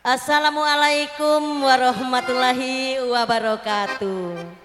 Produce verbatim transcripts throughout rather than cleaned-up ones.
Assalamualaikum warahmatullahi wabarakatuh.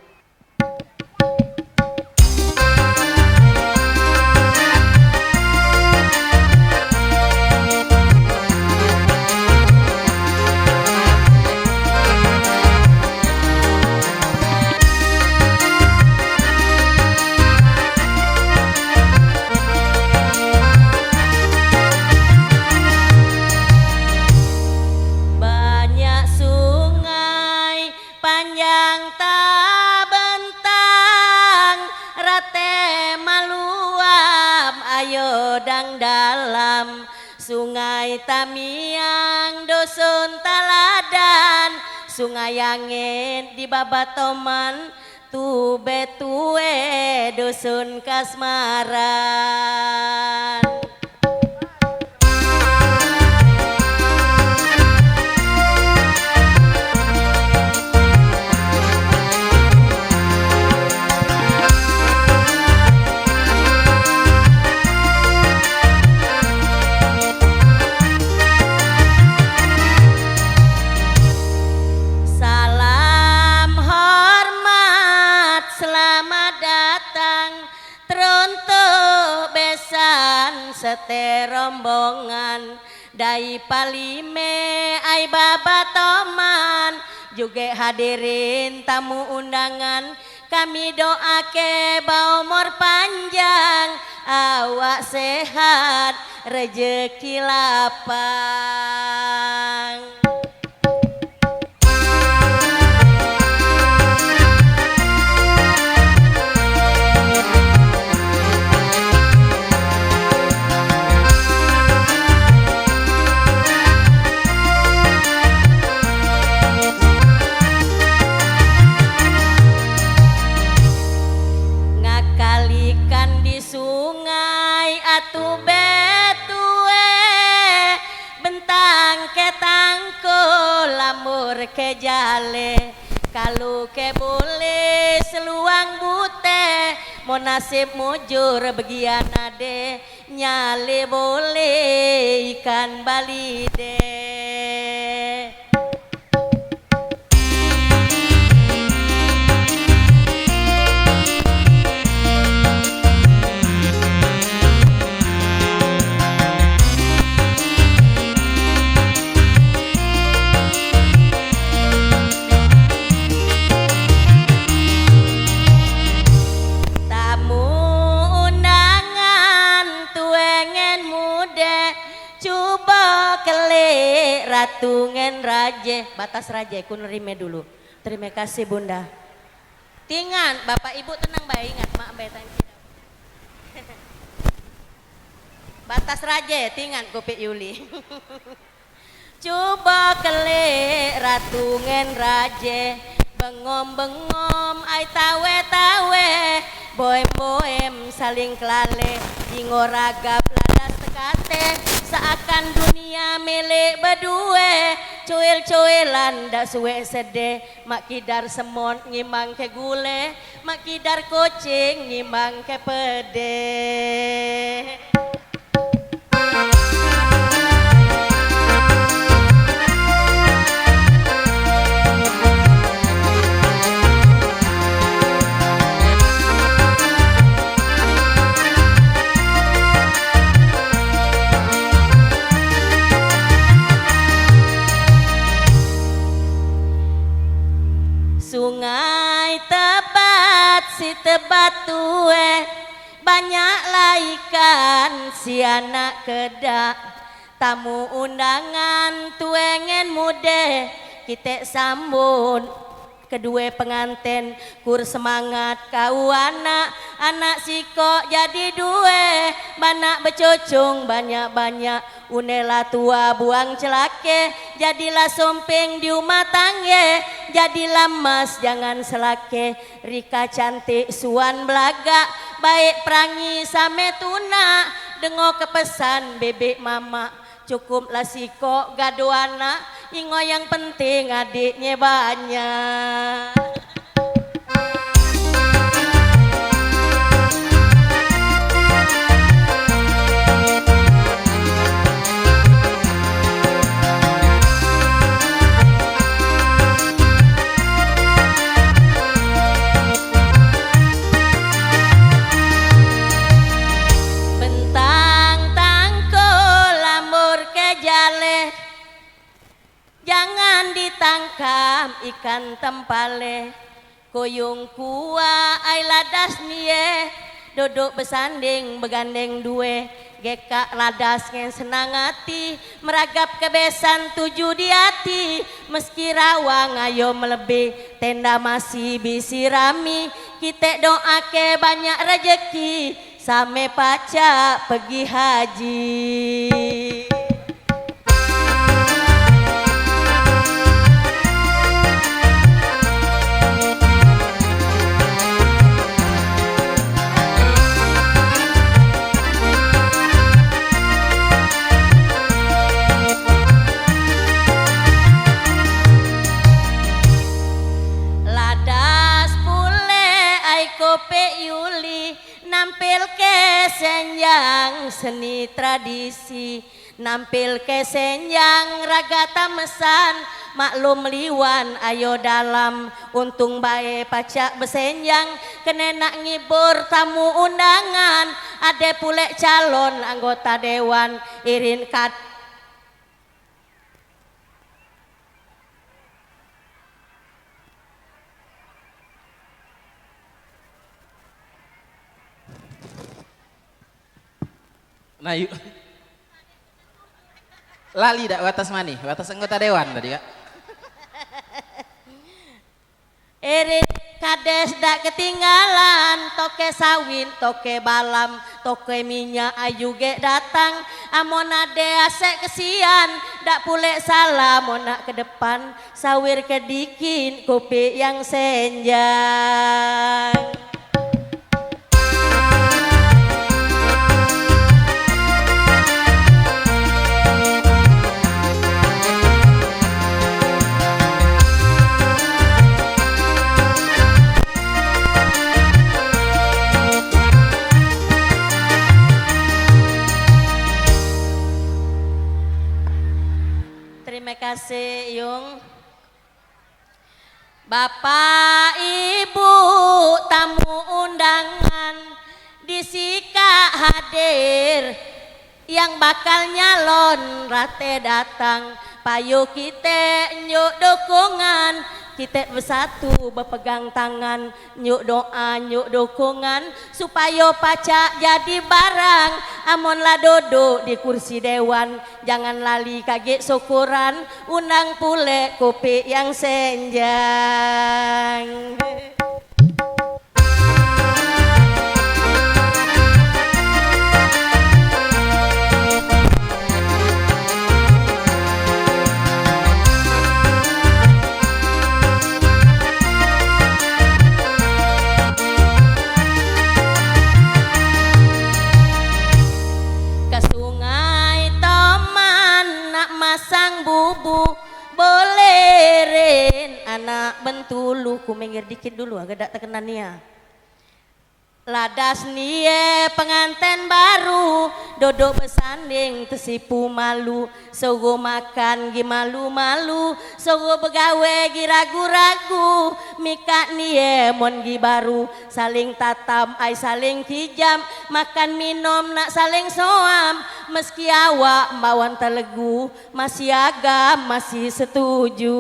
Banyak sungai panjang tabentang, rate maluam ayo dang dalam. Sungai Tamiang, Dusun Taladan, Sungai Angin di Babatoman, Tube Tue, Dusun Kasmaran. Salam hormat, selamat datang teruntuk besan seterombongan. Dai Palime, ai Babatoman, juge hadirin tamu undangan, kami doake baumur panjang, awak sehat, rejeki lapang. Ngakalikan di sungai Atube Tue, bentang ke tangkul, lambur ke jale, kalu ke bule seluang bute, mo nasib mujur begian ade, nyale bole ikan balide. Tamu undangan tue ngen mude, cubo kelik ratu ngen raje. Batas raje, ku nerime dulu. Terime kasih, Bunda. Tingan, Bapak Ibu tenang bae, ingat mak bae tadi. Batas raje, tingan, kupik Yuli. Cubo kelik ratu ngen raje, bengom-bengom ai tawe-tawe, boem-boem saling kelale, ingo ragap ladas tekate, seakan dunia milik bedue, cuil-cuilan dak suwe sede, mak kidar semot ngimbang ke gule, mak kidar kucing ngimbang ke pede. Sungai Tebat, si Tebat tue, banyaklah ikan si anak kedak. Tamu undangan tue ngen mude, kitek sambut kedue penganten. Kur semangat kau anak, anak sikok jadi due, banak becucung banyak-banyak. Une la tua buang celake, jadilah sumping di umah tangge, jadilah emas jangan selake. Rika cantik suan belagak, baek perangi same tunak. Dengoke pesan bebek mamak, cukuplah sikok gado anak, ingo yang penting adiknye banyak. Jangan ditangkap ikan tempale. Koyong kuah ai ladas nie, dodok besanding begandeng due. Gekak ladas ngen senang ati, meragap kebesan tuju di ati. Meski rawang ayo melebe, tenda masih bisi rami. Kitek doake banyak rejeki, same pacak pegi haji. Ladas pule ai kopek Yuli, nampilke senjang seni tradisi. Nampilke senjang raga tamesan, maklum liwan ayo dalam. Untung bae pacak besenjang, kene nak ngibur tamu undangan. Ade pulek calon anggota dewan, irin kad- Nah, yuk. Lali dak watas mani? Watas anggota dewan tadi, Kak. Irit kades dak ketinggalan, toke sawit, toke balam, toke minyak ayu gek datang. Amon ade asek kesian, dak pulek salah mon nak ke depan. Sawir ke dikit, kupik yang senjang. Terima kasih, Yung. Bapak, ibu, tamu undangan, disikak hadir, yang bakal nyalon rate datang, payu kite njuk dukungan, kite besatu bepegang tangan, njuk doa, njuk dukungan, supayo pacak jadi barang. Amon la dodok di kursi dewan, jangan lali kagek syukuran, undang pulek kupik yang senjang. Ke Sungai Toman nak masang bubu, boleh ren anak Bentulu. Ku minggir dikit dulu, agak dak tekenan nia. Ladas nie penganten baru, dodok besanding tesipu malu, suruh makan gi malu-malu, suruh begawe gi ragu-ragu, mikak nie mon gi baru, saling tatam ai saling kijam, makan minom nak saling soam, meski awak mbawan telegu, masih agam masih setuju.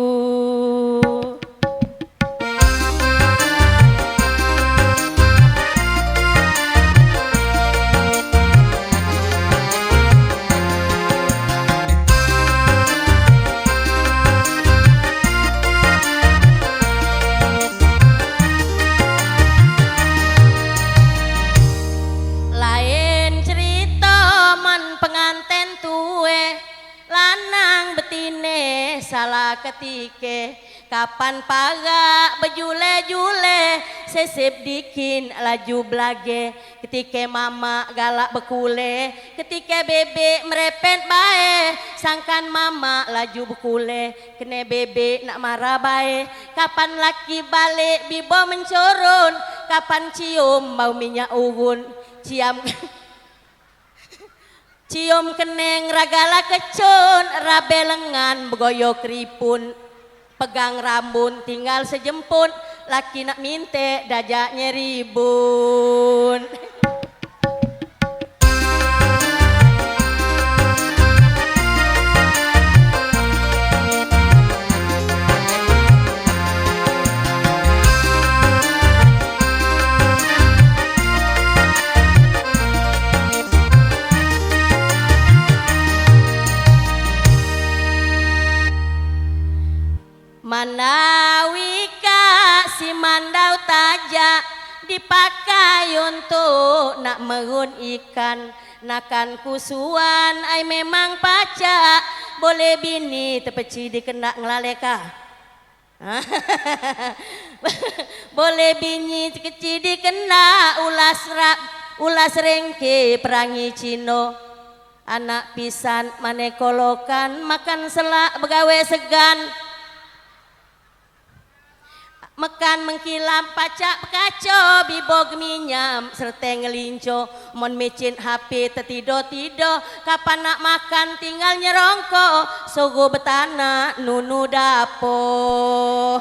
Laen cerito men penganten tue, lanang betine salah ketike. Kapan parak bejule-jule, sesep dikin laju belage. Ketike mamak galak bekule, ketike bebek merepet bae, sangkan mamak laju bekule. Kene bebek nak marah bae, kapan laki balek bibo mencoron, kapan cium bau minyak urun, ciam. Cium keneng ragala kecun, rabe lengan begoyo keripun, pegang rambun tinggal sejemput, laki nak mintek dajak nyeribun. Mandau ikak si mandau tajak, dipakai untuk nak merun ikan. Nakan kusuan ai memang pacak, boleh bini tepeci dikena ngelaleka. Boleh bini keci dikena ulas ra-, ulas rengke perangi Cino. Anak pisan mane kolokan, makan selak begawe segan. Mekan mengkilap pacak pekaco, bibo geminyam serte ngelinco. Mon micin H P tetido-tido, kapan nak makan tinggal nyerongko, sogo betanak nunu dapo.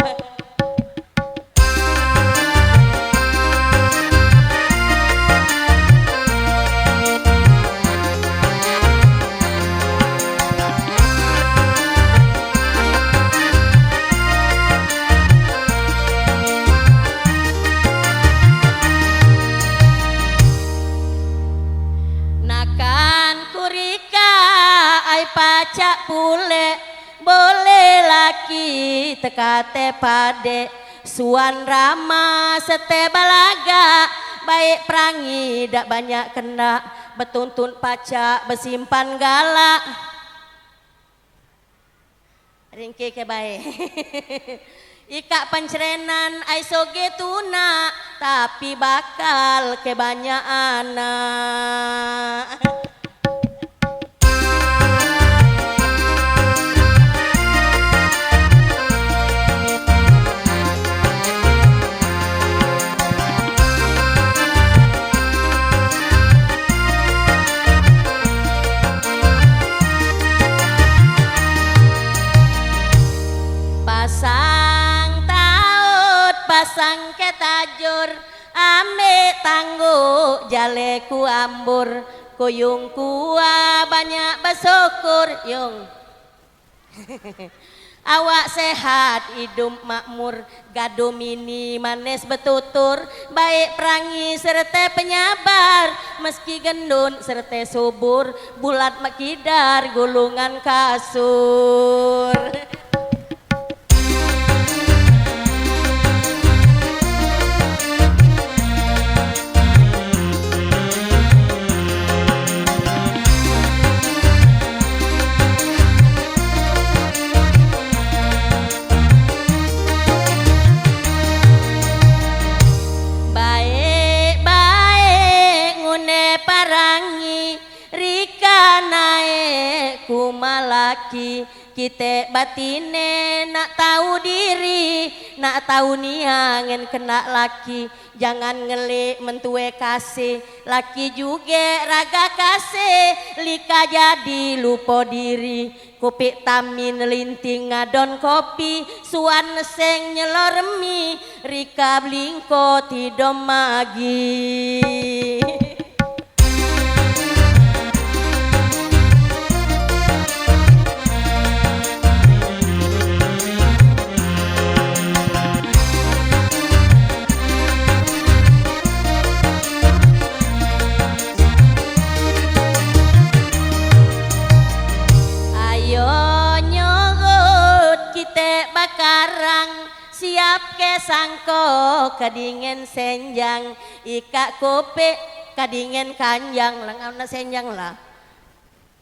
Nakan kurika ai pacak pule, boleh laki tekate pade, suan rama sete balagak, baik perangi dak banyak kena, betuntun pacak besimpan galak. Ringke ke bae. Ikak pencrenan ai soge tunak, tapi bakal ke banyak anak. Pasang taut, pasang ketajur, ambek tangguk jale ku ambur, kuyung kua banyak besyukur, yung. Awak sehat, idup makmur, gado mini manis betutur, baik perangi serte penyabar, meski gendut serte subur, bulat mekidar gulungan kasur. Baek-baek ngune parangi, rika naek kuma laki, kite batine nak tau diri, nak tau nia ngen kena laki. Jangan ngelik mentue kasih, laki juge raga kasih, lika jadi lupo diri. Kupik tamin linting ngadon kopi, suan neseng nyelor mi, rika belingko tidom magi. Ayo nyurut kite bakarang, siapke sangko kedingen senjang, ikak kupik kedingen kanjang, lengau na senjang lah.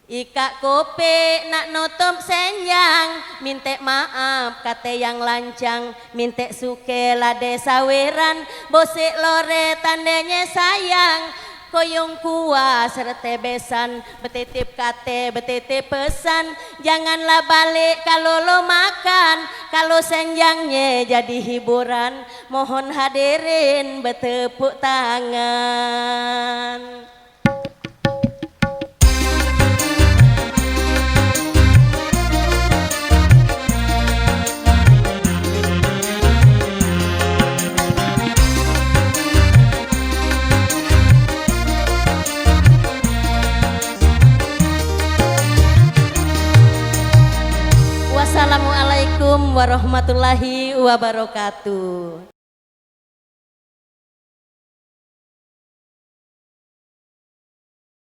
Ikak kupik nak nutup senjang, mintek maaf kate yang lancang, mintek suke lade saweran, bosek lore tandenye sayang, koyong kuah serte besan, betitip kate, betitip pesan, janganlah balik kalo lo makan, kalo senjangnye jadi hiburan, mohon hadirin betepuk tangan. Wassalamualaikum warahmatullahi wabarakatuh.